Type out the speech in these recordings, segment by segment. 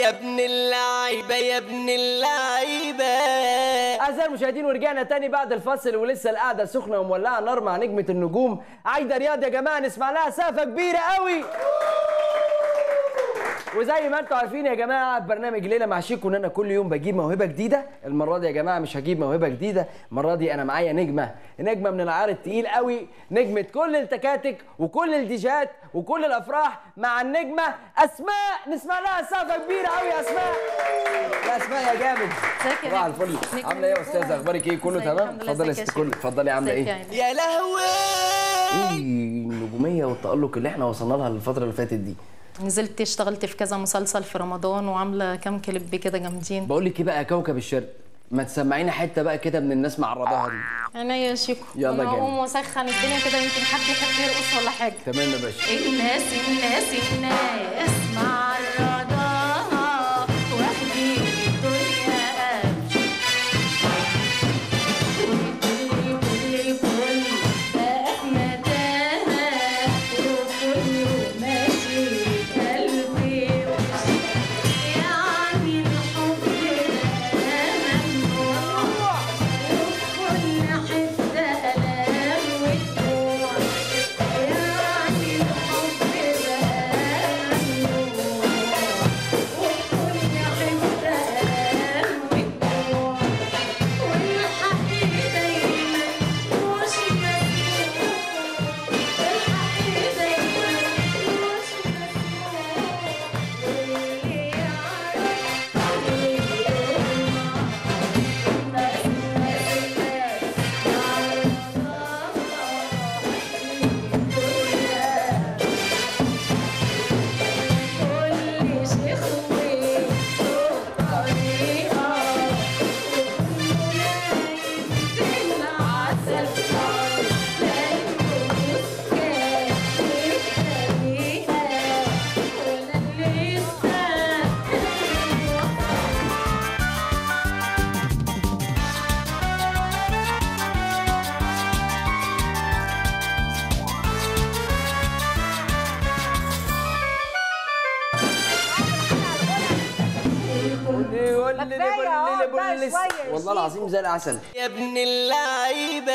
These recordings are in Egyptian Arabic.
يا ابن اللعيبة يا ابن اللعيبة. اعزائي المشاهدين ورجعنا تاني بعد الفاصل، ولسه القعدة سخنة ومولعه نار مع نجمه النجوم عايده رياض. يا جماعة نسمع لها سقفه كبيرة قوي. وزي ما انتم عارفين يا جماعة برنامج ليلة مع شيكو ان انا كل يوم بجيب موهبة جديدة. المرة دي يا جماعة مش هجيب موهبة جديدة، المرة دي انا معايا نجمه، نجمه من العيار التقيل قوي، نجمه كل التكاتك وكل الديجات وكل الافراح، مع النجمة اسماء. نسمع لها سقفه كبيرة قوي يا اسماء. يا اسماء يا جامد، صباح الفل. عامله ايه يا استاذه؟ اخبارك ايه؟ كله تمام؟ اتفضلي يا ست الكل، اتفضلي. عامله ايه؟ يا لهوي، ايه النجومية والتالق اللي احنا وصلنا لها الفترة اللي فاتت دي؟ نزلت اشتغلت في كذا مسلسل في رمضان وعامله كام كليب كده جامدين. بقول لك ايه بقى يا كوكب الشرق، ما تسمعينا حتة بقى كده من الناس معرضاها دي. عينيا يا شيكو، يلا انا جامد. هقوم واسخن الدنيا كده، يمكن حد يحب يرقص ولا حاجة. تمام يا باشا. الناس الناس الناس معرضاها واخدين الدنيا قفش، والكل كل الكل بقى في متاهه، وكله ماشي بقلبي وش، يعني الحب ده ممنوع، وفي كل حتة آلام ودموع، يعني الحب ده ممنوع، وفي كل حتة آلام ودموع، والحق دايما مش مسموع، الحق دايما مش مسموع، واللي يعرف يطمع، الناس الناس الناس معرضاها الدنيا، كل شيخ وله طريقة، وكله نايم في العسل، لا الفلوس كانت بريئة ولا اللي يستاهل. والله العظيم زي العسل. يا ابن اللعيبة.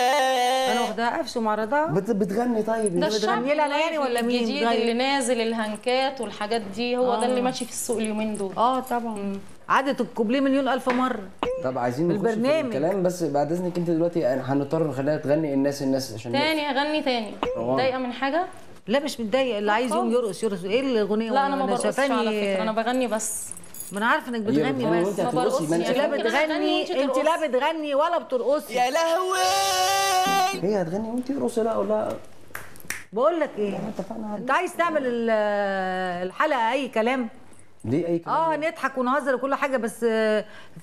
انا واخداها قفش ومعرضاها. بتغني طيب؟ ده الشعب بتغني لها يعني ولا مين؟ الجديد اللي نازل، الهنكات والحاجات دي، هو ده اللي ماشي في السوق اليومين دول. طبعا عدت الكوبليه مليون الف مرة. طب عايزين نخش في الكلام، بس بعد اذنك انت دلوقتي هنضطر نخليها تغني الناس الناس عشان تاني. هغني تاني. متضايقة من حاجة؟ لا مش متضايقة، اللي عايز يقوم يرقص يرقص. ايه الاغنية؟ لا انا ما برقصش على فكرة، انا بغني بس. ما انا عارفه انك بتغني بس. ما برقصش. انت لا بتغني، انت لا بتغني ولا بترقصي. يا لهوي، هي هتغني وانت ارقصي. لا ولا بقول لك ايه، انت عايز تعمل الحلقة اي كلام؟ ليه اي كلام؟ نضحك ونهزر وكل حاجة، بس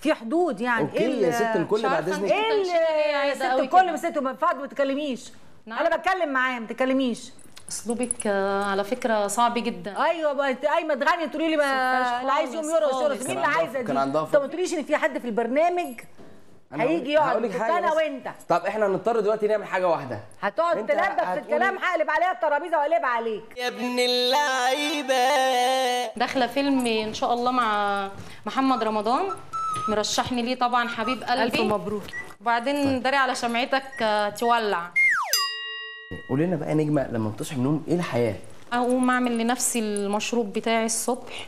في حدود يعني. okay يا ست الكل بعد اذنك. ايه ست الكل؟ ست ما ينفعش ما تتكلميش. انا بتكلم معاه، ما تتكلميش. اسلوبك على فكرة صعب جدا. ايوه ايوه تغني تقولي لي اللي عايز يقوم يرقص يرقص. مين اللي عايزه دي؟ انت ما تقوليش ان في حد في البرنامج هيجي يقعد انا وانت. طب احنا هنضطر دلوقتي نعمل حاجة واحدة. هتقعد تلبك في الكلام، هقلب عليها الترابيزة واقلبها عليك. يا ابن اللعيبة. داخله فيلم ان شاء الله مع محمد رمضان، مرشحني ليه طبعا حبيب قلبي. الف مبروك. وبعدين داري على شمعتك تولع. قولي لنا بقى نجمه، لما بتصحي من النوم ايه الحياة؟ اقوم اعمل لنفسي المشروب بتاعي الصبح،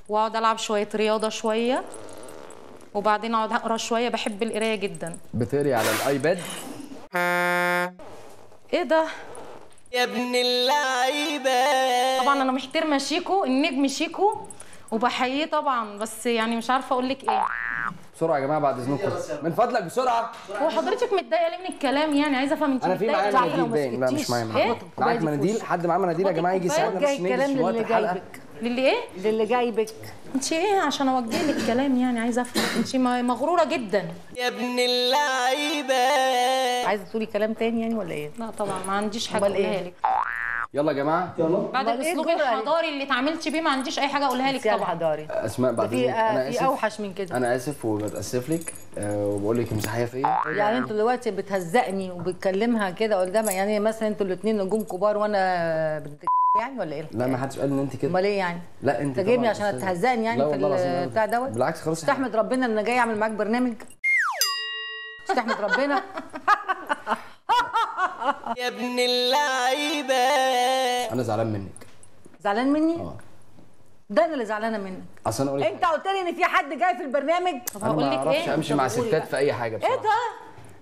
واقعد العب شوية رياضة شوية، وبعدين اقعد اقرا شوية. بحب القراية جدا. بتقري على ال iPad؟ ايه ده؟ يا ابن اللعيبة. طبعا انا محترمه شيكو، النجم شيكو، وبحييه طبعا، بس يعني مش عارفه اقول لك ايه. بسرعة يا جماعة بعد اذنكم، من فضلك بسرعة. هو حضرتك متضايقة ليه من الكلام يعني؟ عايزه افهم انت انا في متضايقة معايا مناديل باين. لا مش معايا مناديل. معاك مناديل؟ حد معاه مناديل يا جماعة يجي يساعدنا بس ننجز في وقت الحلقة. للي ايه؟ للي جايبك. انت ايه عشان اوجه لك كلام يعني؟ عايزه افهم انت مغروره جدا. يا ابن اللعيبة. عايزه تقولي كلام تاني يعني ولا ايه؟ لا طبعا ما عنديش حاجة اقولها لك. يلا يا جماعة يلا. بعد الاسلوب الحضاري اللي اتعاملتي بيه ما عنديش اي حاجة اقولها لك طبعا. الحضاري اسماء بعد اذنك انا اسف، في اوحش من كده. انا اسف وبتاسف لك وبقول لك امسحيها فيا. يعني انتوا دلوقتي بتهزقني وبتكلمها كده قدامها، يعني مثلا انتوا الاثنين نجوم كبار وانا يعني ولا ايه؟ لا ما حدش قال ان انت كده. امال ايه يعني؟ لا انت جايبني عشان تهزقني يعني في البتاع دوت؟ بالعكس خالص. استحمد ربنا ان انا جاي اعمل معاك برنامج. استحمد ربنا. يا ابن اللعيبة. انا زعلان منك. زعلان مني؟ ده انا اللي زعلانة منك. اصل انا اقول لك، انت قلت لي ان في حد جاي في البرنامج. طب هقول لك انا ما اعرفش امشي مع ستات في اي حاجة بصراحة. ايه ده؟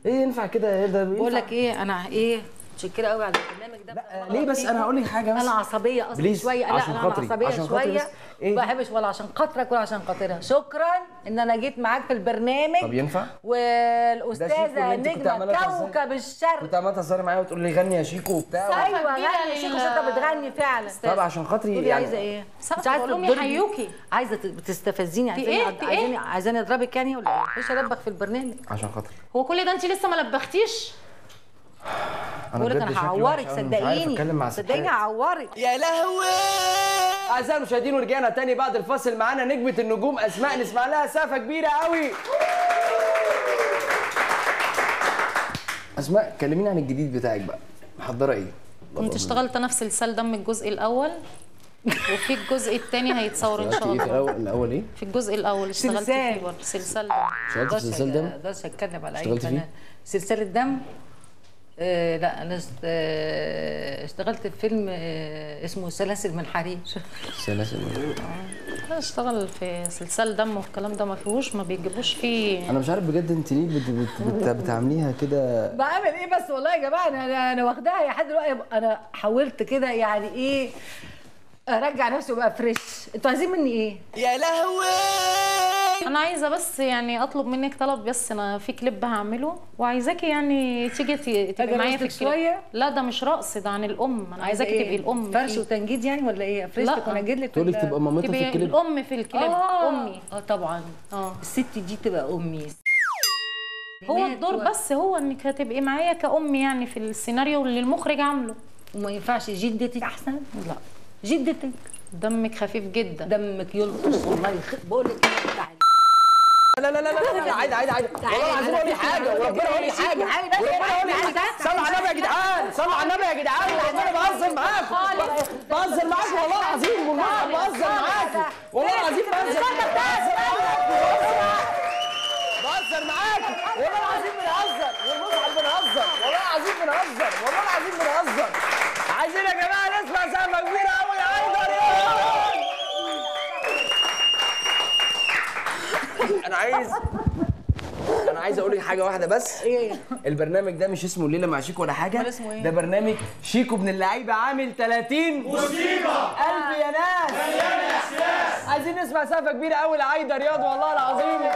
ايه ينفع كده؟ ايه ده؟ بقول لك ايه، انا ايه متشكره قوي على البرنامج ده. لا ليه بس؟ انا هقول لك حاجة بس. انا عصبية اصلا شوية. لا انا عصبية شوية، ما بحبش ولا عشان خاطرك ولا عشان خاطرها. شكرا ان انا جيت معاك في البرنامج. طب ينفع؟ والاستاذه نجمه كوكب الشرق كنت عماله تهزري معايا وتقول لي غني يا شيكو وبتاع. ايوه غني يا شيكو، انت بتغني فعلا. طب عشان خاطري يعني. عايزه ايه؟ مش عايزه اقول لهم يحيوكي. عايزه تستفزيني؟ عايزاني عايزاني اضربك يعني ولا ايه؟ مش هلبخ في البرنامج عشان خاطري. هو كل ده انت لسه ما لبختيش؟ انا بقولك انا هعورك، صدقيني صدقيني هعورك. يا لهوي. اعزائي المشاهدين ورجعنا تاني بعد الفاصل. معانا نجمه النجوم اسماء، نسمع لها سقفه كبيرة قوي. اسماء كلمينا عن الجديد بتاعك بقى، محضرة ايه؟ كنت اشتغلت انا في سلسال دم الجزء الاول، وفي الجزء الثاني هيتصور ان شاء الله. في الاول ايه؟ في الجزء الاول اشتغلت فيه برضه سلسال دم. اشتغلت في سلسال دم؟ ما اقدرش اتكلم على اي اشتغلت فيه؟ سلسلة دم. لا انا اشتغلت في فيلم اسمه سلاسل من حرير. سلاسل من حرير. لا اشتغل في سلسال دم والكلام ده ما فيهوش، ما بيجيبوش فيه. انا مش عارف بجد انت ليه بتعمليها كده. بعمل ايه بس والله يا جماعة، انا واخداها يا حد دلوقتي. انا حاولت كده يعني ايه ارجع نفسي وابقى fresh. انتوا عايزين مني ايه؟ يا لهوي. انا عايزه بس يعني اطلب منك طلب بس، انا في كليب هعمله وعايزاكي يعني تيجي تبقي معايا في الكليب. شوية؟ لا ده مش رقص، ده عن الام. انا عايزاكي تبقي الام. فرش وتنجيد يعني ولا ايه؟ افرشتك وانجد لك؟ تقول لك تبقى مامتها في الكليب؟ الام في الكليب. امي. طبعا. الست دي تبقى امي. هو الدور بس هو انك هتبقي معايا كأم يعني في السيناريو اللي المخرج عامله. وما ينفعش جدتي احسن؟ لا جدتك دمك خفيف جدا. دمك يلطش والله. بقول لك تعالي. لا لا لا لا عادي عادي عادي والله العظيم. اقول لك حاجة وربنا اقول لك حاجة، وربنا اقول لك حاجة. صلوا على النبي يا جدعان، صلوا على النبي يا جدعان. وربنا بهزر معاكم، بهزر معاكم والله العظيم، والله بهزر معاكم والله العظيم، بهزر بهزر معاكم والله العظيم، بنهزر والمصحف بنهزر والله العظيم، بنهزر والله العظيم بنهزر. عايزين يا جماعة نسمع سقفه كبيرة قوي. انا عايز اقول لك حاجة واحدة بس. ايه؟ البرنامج ده مش اسمه الليلة مع شيكو ولا حاجة، اسمه ايه؟ ده برنامج شيكو ابن اللعيبة عامل 30 مصيبة. قلبي يا ناس، مليان احساس. عايزين نسمع سقفه كبيرة قوي لعايده رياض والله العظيم.